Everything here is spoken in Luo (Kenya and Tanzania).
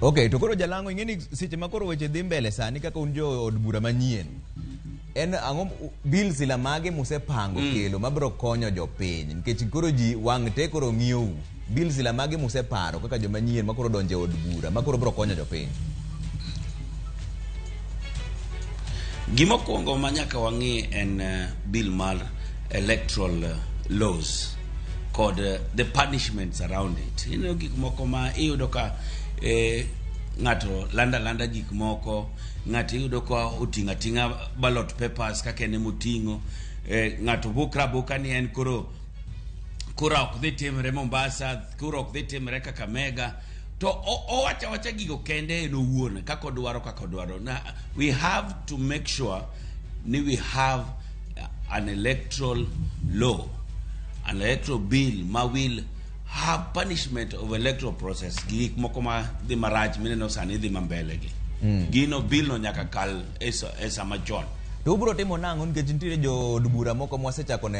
Okay, to koro Jalang'o, ing'e ni seche ma koro weche dhi mbele sani kaka un jo od bura manyien, en ang'o bill sila mage musepango kelo mabiro konyo jopiny? Nikech koro ji wang' te koro ng'iyou. Bill sila mage museparo kaka joma nyien ma koro donjo e od bura ma koro biro konyo jopiny? Gimokwongo ma nyaka wang'i en bill mar electoral laws kod the punishments around it. Ineno gik moko ma iyudo ka ng'ato landa landa gik moko, ng'ato iyudo ka oting'o ating'a ballot papers kaka en emoting'o, ng'ato bukra buka ni en koro kura ok dhi timre Mombasa, kura ok dhi timre Kakamega. To owacho awacha gigo kende en owuon kaka odwaro kaka odwaro. Na we have to make sure ni we have an electoral law, an electoral bill ma will have punishment of electoral process gi gik moko ma dhi marach mineno sani dhi mambele gi. Gino bill no nyaka kal e sama chon. To ubiro timo nang'o nikech nitiere jo od bura moko mwasechako neno